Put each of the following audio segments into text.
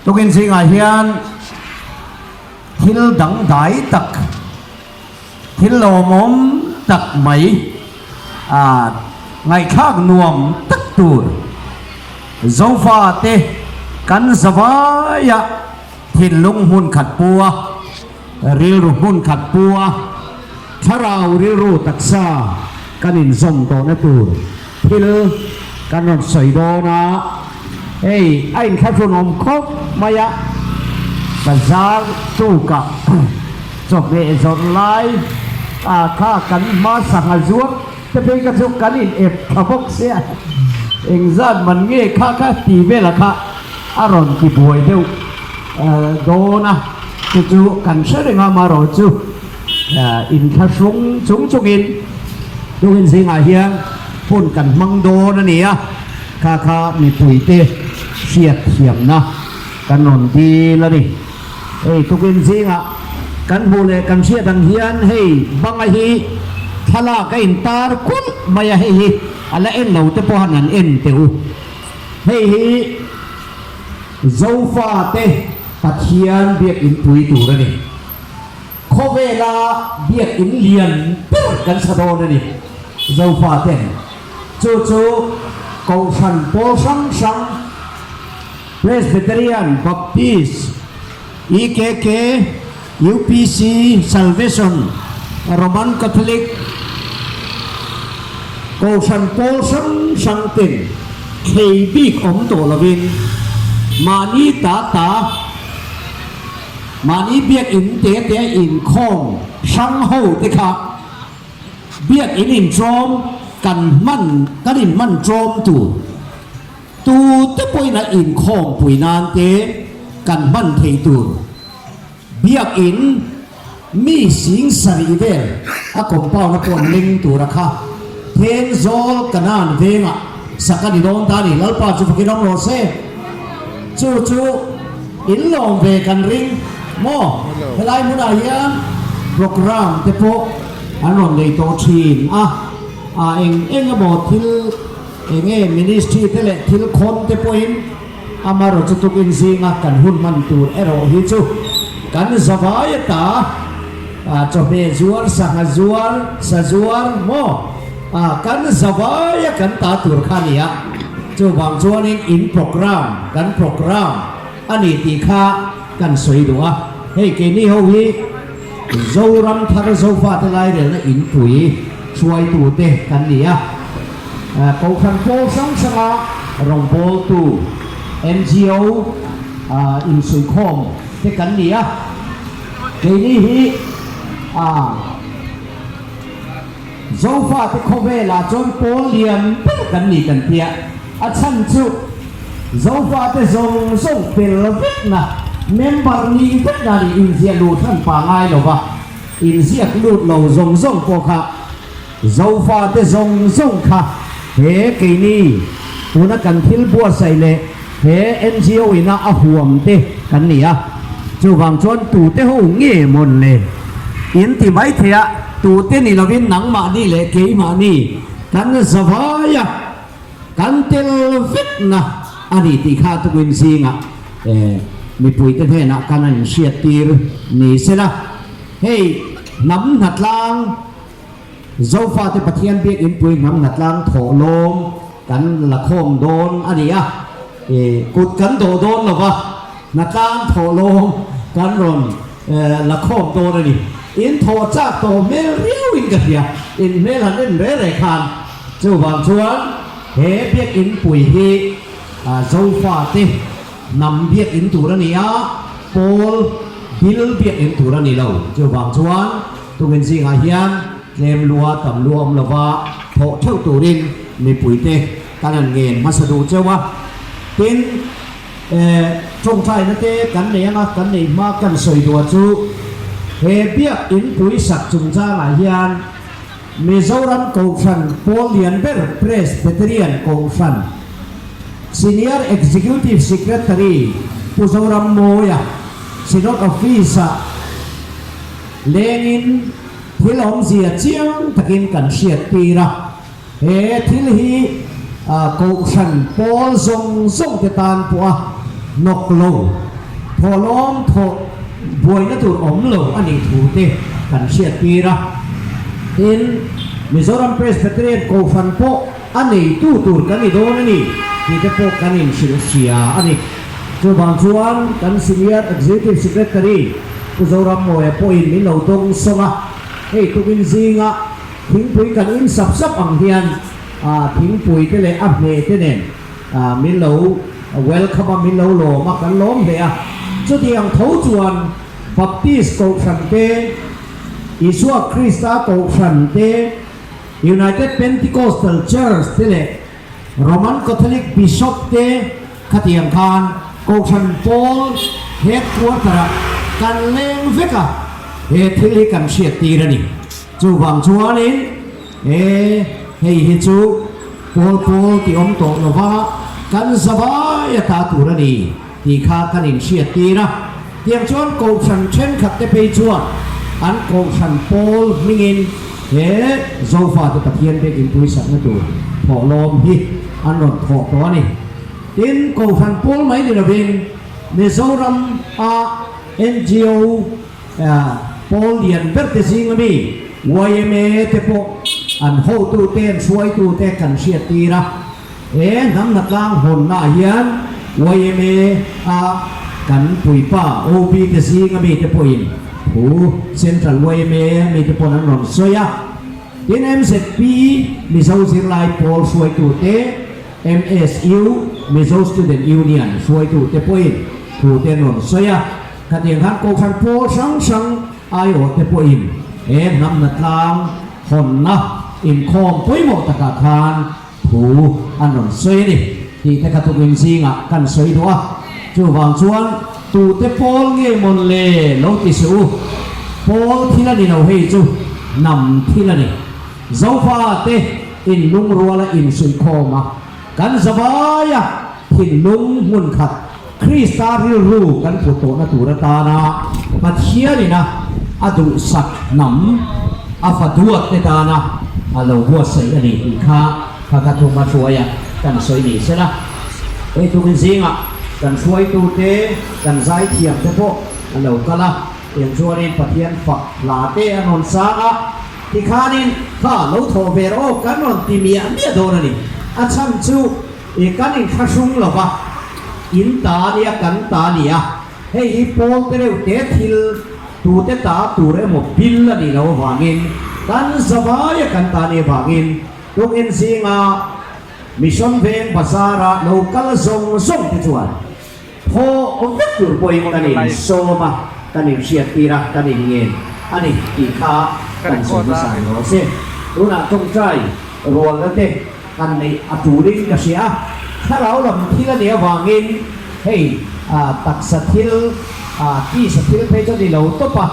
Tukin zingah hian thil dangdai tak, thil lawmawm tak mai, ngaihthlak nuam tak tur Zofate kan zavaia thinlung hmun khat pu a, rilru hmun khat pu a, thlarau rilru taksa kan inzawm tawhna tur thil kan rawn sawi dawn a, hei a inthlahrunawm khawp mai a, bazar tukah chawhmeh zawrh lai ah kha kan hma sangha zuar te phei kha chu kan in ep tha bawk sia, engzat man nge kha kha ti vela kha a rawn ti buai deuh dawn a, chu chu kan hre reng a amaherawhchu. Inthlahrung chung chungin tukin zingah hian hun kan hmang dawn a ni a, kha kha mipuite hriat thiamna kan rawn dil a ni. Hei tukin zingah kan hmuh leh kan hriat ang hian hei banga hi thlalak a intar kulh mai a, hei hi a la en lo te pawh han an en teh u. Hei hi Zofate Pathian biakin pui tur a ni. Khawvela biakin lian ber kan sa dawn a ni, Zofa ten. Chu chu Kohhran pawl hrang hrang, Presbyterian, Baptist, EKK, UPC, Salvation, Roman Catholic, Kohhran pawl hrang hrang ten thlei bik awm tawh lovin mahni ta ta, Mahni biakinn te te inkhawm hrang ho te kha biakinn inṭawm kan hman kan inhman ṭawm tur tu te pawhin a inkhawm pui nan te kan hman thei tur biakinn mi sing sarih vel a compound a pawh leng tura kha Thenzawl Kanan vengah sak a ni dawn ta a ni. Lalpa chu fakin awm rawh se. Chu chu in lawm ve kan ring maw? Helai hmunah hian programme te pawh an rawn nei tawh thin a, a eng eng emaw thil eng nge ministry te leh thil khawn te pawhin amaherawh chu tukin zinga kan hun hman tur erawh hi chu kan zavai ata chawhmeh zuar, sangha zuar, sa zuar maw kan zavaia kan ta tur kha a ni a. Chuvang chuanin in programme, kan programme a ni tih kha kan sawi duh a. Hei keini ho hi Zoram thar Zofate lairelna inpui hruaitute kan ni a. Kohhran pawl hrang hranga rawngbawltu, NGO, insuihkhawm te kan ni a. Keini hi Zofate khawvelah chuan pawl lian ber kan ni kan tia, a chhan chu Zofate zawng zawng tel vekna, member nih vekna nih inziah lut hran pa ngai lova, inziak lut lo zawng zawng pawh kha Zofate zawng zawng kha he keini tuna kan thil buatsaih leh he NGO ina a huam te kan ni a, chuvang chuan tute ho nge mawn le? In ti mai thei a, tute ni lovin nangmahni leh keimahni kan zavai a, kan tel vekna a ni tih kha tukin zingah mipuite hnenah kan an hriattir ni sela, hei hnam hnatlang, Zofate Pathian biakinn pui hnam hnatlang thawh lawm kan la khawm dawn a ni a, kut kan dawh dawn lo va, hnatlang thawh lawm kan rawn la khawm dawn a ni. In thawh chak tawh hmel riau in ka hria, in hmel han en re re khan. Chuvang chuan he biakinn pui hi Zofate hnam biakinn tur a ni a, pawl bil biakinn tur a ni lo. Chuvang chuan. Tukin zingah hian tlem lua tam lua awm lova thawh theuh turin mipuite kan han ngen hmasa duh cheu a. Tin, tawngtaina te kan nei anga kan nei hma kan sawi duah chu he biak inpui sak chungchangah hian Mizoram Kohhran pawl lian ber Presbyterian Kohhran Senior Executive Secretary Pu Zoram Mawia Synod Office-ah Lengin thil awmzia chiang takin kan hriat tir a, he thil hi Kohhran pawl zawng zawng te tan pawha hnawk lo. Thawhlawm thawh buaina tur awm lo a nih thu te kan hriattir a. Tin, Mizoram Presbyterian Kohhran pawh a neitu tur kan ni dawn a ni tih te pawh kan inhrilh hria a ni. Chuvang chuan kan Senior Executive Secretary Pu Zorammawia pawhin min lo dawng sawng a, hei tukin zinga thingpui kan in sap sap ang hian thingpui te leh a hmeh te nen min lo welcome a, min lo lawm a, kan lawm hle a. Chutiang tho chuan Baptist Kohhran te, Isua Krista Kohhran te, United Pentecostal Church te leh Roman Catholic Bishop te khatiang khan Kohhran pawl headquarter-ah kan leng vek a, he thil hi kan hriattir a ni. Chuvang chuanin he hei hi chu pawl pawl ti awm tawh lova kan zavai a ta tur a ni tih kha kan inhriattir a. Tiang chuan Kohhran thenkhat te phei chuan an Kohhran pawl hmingin he Zofate Pathian bek inpuisakna tur thawhlawm hi an rawn thawh tawh a ni. Tin, Kohhran pawl mai ni lovin Mizoram a ngo pawl lian ber te zing ami yma te pawh an hotute an hruaitute kan hriattir a. He hnam hnatlang hawnna ah hian yma a kan puipa OB te zing ami te pawhin thu Central yma mi te pawn an rawn sawi a. Tin MZP Mizo Zirlai Pawl hruaitute, MSU Mizo Student Union hruaitute pawhin thu te an rawn sawi a. Khatiang khan Kohhran pawl hrang hrang aiawh te pawhin he hnam hnatlang hawnna inkhawm pawimawh takah khan Thu an rawn sawi a ni tih te kha tukin zingah kan sawi duh a, chuvang chuan tute pawl nge mawn le lo ti suh u, pawl thil a ni lo hei chu hnam thil a ni. Zofa te inlungruala insuihkhawm a, kan zavaia thinlung hmun khat Krista rilru kan put tawhna tur atana Pathianina a duhsak hnam a fa duat te tana a lo buatsaih a ni tih kha kha ka thuma hruaia kan sawi ni sela. Hei tumin zingah kan hruaitute, kan zaithiam te pawh a lo kal a, eng chuanin Pathian fak hla te an rawn sang a, tikhanin kha lo thawh ve rawh aw kan rawn ti miah miah dawn a ni. A chhan chu. I kan inthlahrung lo va, in ta a nia, kan ta a nia, hei hi pawl te reuh te thil tute ta tur emaw bill a nih loh avangin kan zavaia kan ta a nih avangin tukin zinga Mission Veng Bazar-a lo kal zawng zawng te chuan thaw vek tur pawhin kan insawm a, kan inhriattir a, kan inngen a ni tih kha kan sawi hmasa ni rawh se. Tunah tawngtai rualna te Han neih a tulin ka hria a, thlarau lam thil a nih avangin hei taksa thil, tisa thil phei chu a ni lo tawp a,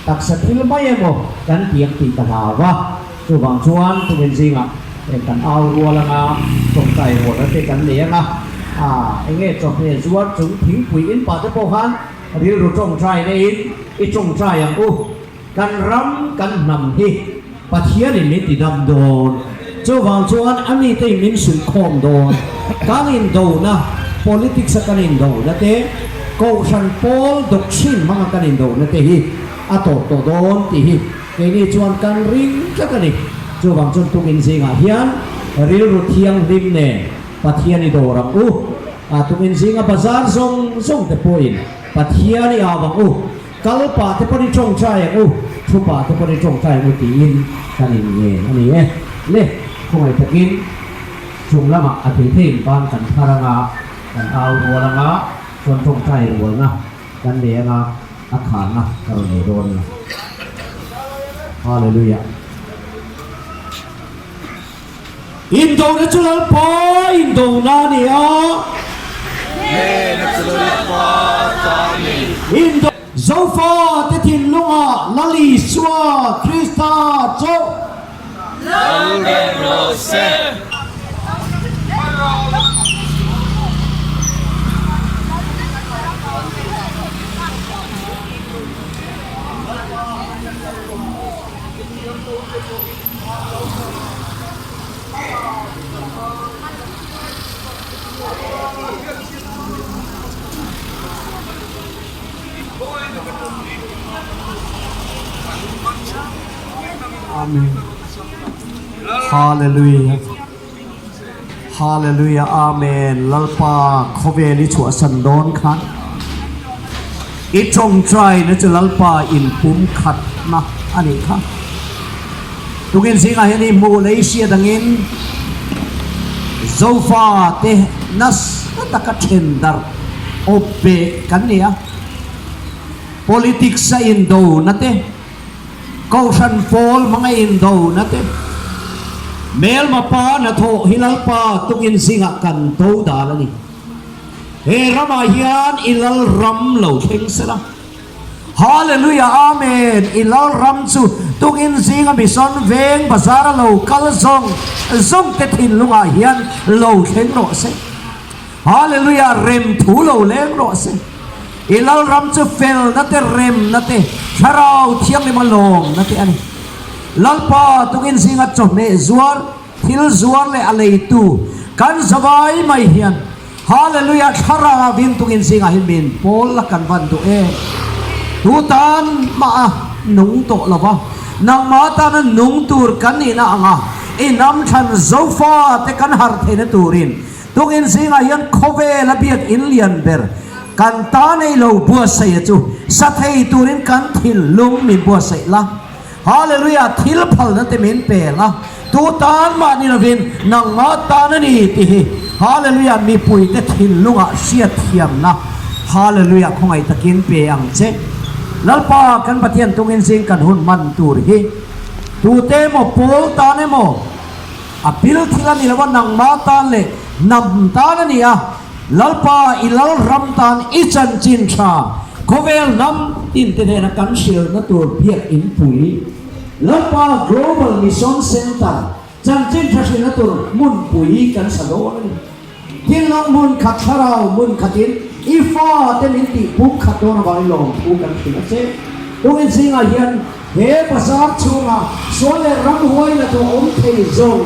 taksa thil mai emaw kan ti ang tih ka hlau a. Chuvang chuan tumin zingah kan au rual anga tawngtai rualna te kan nei anga, enge chawhmeh zuar chung thingpui in pah te pawh khan rilru tawngtai neiin i tawngtai ang u. Kan ram kan hnam hi Pathianin min ti dam dawn. Chuvang chuan a mite in min suihkhawm dawn. Kan indona, politics a kan indona te, Kohhran pawl doctrine hmanga kan indona te hi a tawp tawh dawn tih hi keini chuan kan ring tlat a ni. Chuvang chuan tukin zingah hian rilru thianghlim nen Pathian i dawr ang u. Tukin zinga bazar zawng zawng te pawhin Pathian i au ang u. Kal pah te pawn i tawngtai ang u, thu pah te pawn i tawngtai ang u tiin kan inngen a ni e. Le, khawngaih takin chung lamah a thei theiin ban kan thar anga, kan au rual anga, chuan tawngtai rualna kan nei anga, a kharna ka rawn nei dawn a ni. Hallelujah. Indona chu Lalpa indona a ni a. Hnena chu Lalpa ta a ni. Indo Zofate thinlungah Lal Isua Krista chauh. Lal reng rawh se. Amen. Hallelujah. Hallelujah Amen Lalpa khawvel i chhuahsan dawn khan i tawngtaina chu Lalpa in pumkhatna a nih kha. Tukin zingah hian i hmuh lei hriat angin Zofa te nasa taka then darh awp beh kan ni a. Politics a indo na te, Kohhran pawl hmanga indo na te, Hmelma pa hnathawh hi Lalpa tukin zingah kan do dal a ni. He ramah hian i Lalram lo thleng sela. Hallelujah Amen I Lalram chu tukin zinga Mission Veng Bazar a lo kal zawng zawng te thinlungah hian lo thleng rawh se. Hallelujah Rem thu lo leng rawh se. I Lalram chu felna te remna te Thlarau Thianghlim a lawmna te a ni. Lalpa tukin zinga chawhmeh zuar thil zuar leh a leitu kan zavai mai hian Hallelujah Thlarau vintungin zingah hi min pawl la kan van duh em? Tu tan mah a nung tawh lo va, nangmah tana nung tur kan nihna anga i hnam thlan zofa te kan harh theihna turin tungin zingah hian khawvel a biak in lian ber kan ta nei lo buatsaih a chu sa thei turin kan thinlung min buatsaih la. Hallelujah thil phalna te min pe la tu tan mah ni lovin nangmah tan a ni tih hi Hallelujah mipui te thinlungah hriatthiamna Hallelujah khawngaih takin pe ang che Lalpa kan Pathian tungin zing kan hun hman tur hi tute emaw pawl tan emaw a pil thil a ni lova nangmah tan leh hnam tan a ni a Lalpa i Lalram tan i chanchin tha khawvel hnam tin te hnena kan hrilhna tur biak in pui. Lalpa Global Mission Centre chanchin tha hrilhna tur hmunpui kan sa dawn a ni. Thinlung hmun khat thlarau hmun khatin i fate min tih pum khat dawn avangin lawmthu kan hrilh a che. Tungin zingah hian he bazar chhunga sual leh ramhuai la tawh awm thei zawng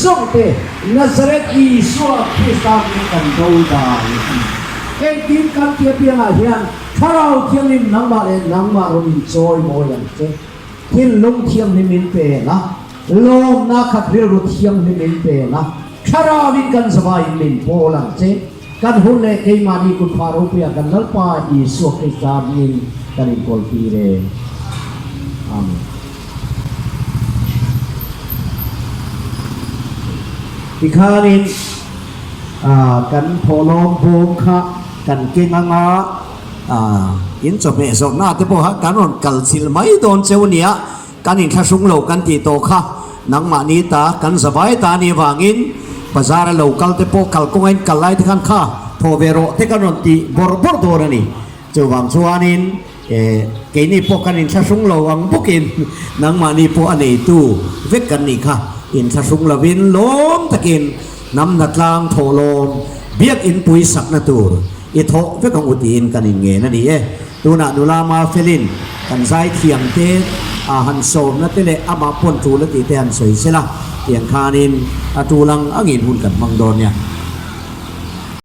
zawng te Nazareth Isua Krista hming kan do dan a ni. Engtin kan ti apiangah hian Thlarau Thianghlim nangmah leh nangmah rawn inchawi mawi ang che. Thinlung thianghlim in pe la, lawmna khat rilru thianghlim in pe la, Thlarauin kan zavaiin min pawl ang che. Kan hun leh keimahni kutphah ropuia kan Lalpa Isua Krista hmingin kan inkawltir e. Amen. Tikhanin kan thawhlawm bawm kha kan keng anga in chawhmeh zawrhna te pawh kha kan rawn kal chilh mai dawn cheu nia, kan inthlahrung lo kan tih tawh kha nangmahni ta kan zavai ta anih avangin bazar a lo kal te pawh kalkawnga in kal lai te khan kha thaw ve rawh te kan rawn tih bawrh bawrh dawn a ni. Chuvang chuanin E, keini pawh kan inthlahrung lo ang bawkin nangmahni pawh a neitu vek kan nih kha. Inthlahrung lovin lawm takin hnam hnatlang thawhlawm biak inpui sakna tur i thawh vek ang u tiin kan inngen a ni e. Tunah nula Mafelin kan zaithiam te a han sawmna te leh amah pawn tul a tih te han sawi sela tiang khanin a tul ang angin hun kan hmang dawn nia.